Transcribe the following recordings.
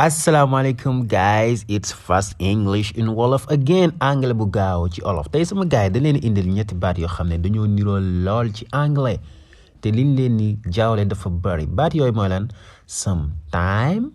Assalamualaikum guys, it's fast English in Wolof again. Anglais bu gaaw ci olof tey sama gaay da leen indil ñetti baat yoo xam ne dañoo niroo lool ci anglais te liñ leen ni jaawle dafa bari baat yooyu mooy lan sometime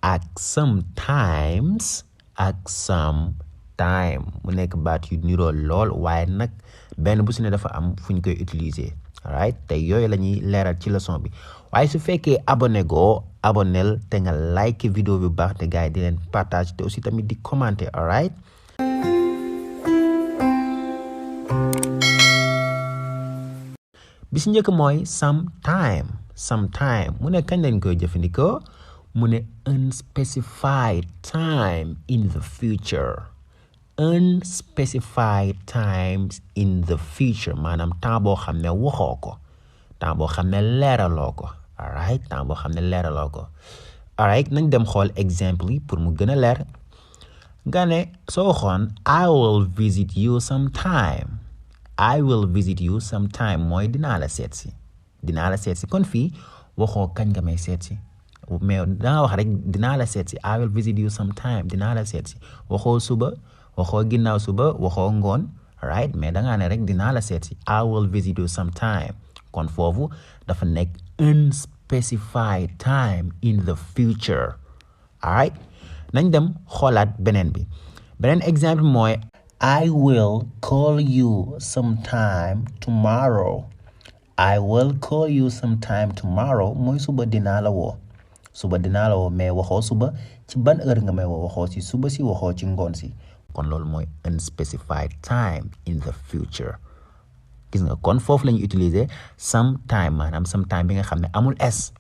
ak sometimes ak sometime mu nekk baat yu niroo lool waaye nag benn bu si ne dafa am fu ñu koy utiliser alright tey yooyu la ñuy leeral ci leçon bi waaye su fekkee abonné goo abonnel te nga like vidéo bi baax te gars yi di leen partage te aussi tamit di commenter alright bi si njëkk mooy sometime mu ne kañ lañ koy jëfandikoo mu ne unspecified time in the future unspecified times in the future maanaam temps boo xam ne waxoo ko temps boo xam ne leeraloo ko alright temps boo xam ne leeraloo ko alright nañ dem xool exemple yi pour mu gën a leer nga ne soo waxoon I will visit you sometime mooy dinaa la seet si kon fii waxoo kañ nga may seet si mais danga wax rek dinaa la seet si I will visit you sometime dinaa la seet si waxoo suba waxoo ginnaaw suba waxoo ngoon alright mais dangaa ne rek dinaa la seet si I will visit you sometime kon foofu dafa nekk unspecified time in the future alright nañ dem xoolaat beneen exemple mooy I will call you sometime tomorrow mooy suba dinaa la woo mais waxoo suba ci ban heure nga may woo waxoo ci suba si waxoo ci ngoon si kon loolu mooy unspecified time in the future gis nga kon foofu la ñuy utiliser sometime maanaam sometime bi nga xam ne amul s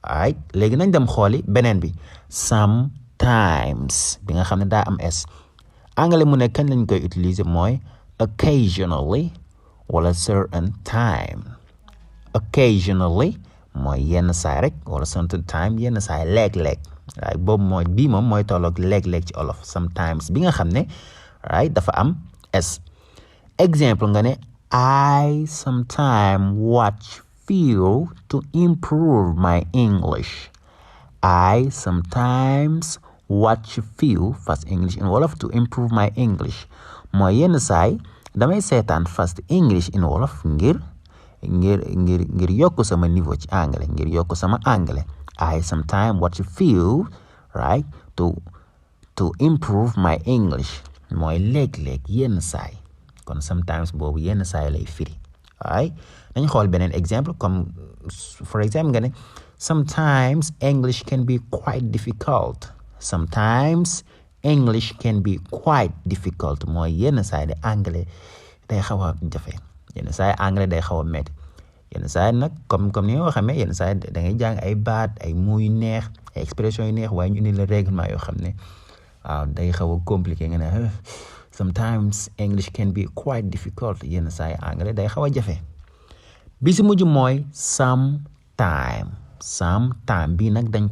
alright léegi nañ dem xooli beneen bi sometimes bi nga xam ne daa am s anglais mu ne kañ lañ koy utiliser mooy occasionally wala certain time occasionally mooy yenn saay rek wala certain time yenn saay léeg-léeg right boobu mooy bii moom mooy tolloog léeg-léeg ci olof sometimes bi nga xam ne right dafa am s exemple nga ne I sometimes watch film to improve my English fast English in Wolof to improve my English mooy yenn saay damay seetaan fast English in Wolof ngir yokk sama niveau ci anglais ngir yokk sama anglais I sometimes watch film right to improve my English mooy léeg-léeg yenn saay kon sometimes boobu yenn saay lay firi right dañ xool beneen exemple comme for example nga ne sometimes English can be quite difficult mooy yenn saay de anglais day xaw a jafe yenn saay anglais day xaw a métti yenn saay nag comme ni nga xamee yenn saay da ngay jàng ay baat ay mots yu neex ay expressions yu neex waaye ñu indi la règlement yoo xam ne waaw day xaw a compliqué nga ne sometimes English can be quite difficult yenn saay anglais day xaw a jafe bi si mujj mooy sometime bii nag dañ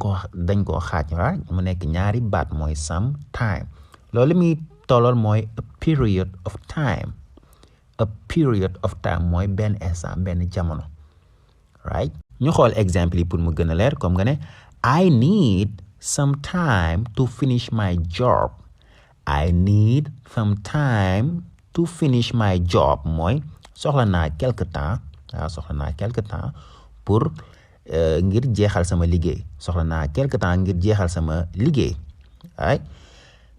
koo xaaj mu nekk ñaari baat mooy sometime loolu muy tollool mooy a period of time mooy benn instant benn jamono right ñu xool exemple yi pour mu gën a leer comme nga ne I need some time to finish my job mooy soxla naa quelque temps pour ngir jeexal sama liggéey right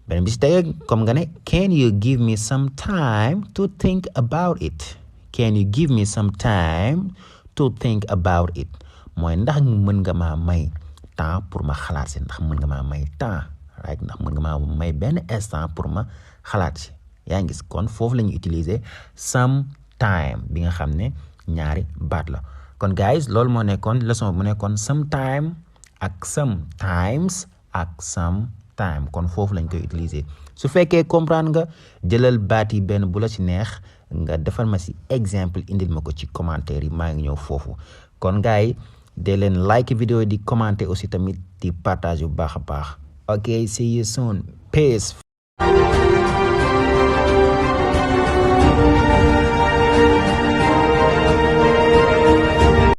beneen bi si tege comme nga ne can you give me some time to think about it mooy ndax mën nga maa may temps pour ma xalaat si ndax mën nga maa may temps right ndax mën nga maa may benn instant pour ma xalaat si yaa ngi gis kon foofu la ñuy utiliser sometime bi nga xam ne ñaari baat la kon guys loolu moo nekkoon leçon mu nekkoon sometime ak sometimes ak sometime kon foofu lañ koy utiliser su fekkee comprendre nga jëlal baat yi benn bu la ci neex nga defal ma si exemple indil ma ko ci commentaire yi maa ngi ñëw foofu kon gars yi dee leen like vidéo di commenter aussi tamit di partage bu baax a baax ok see you soon peace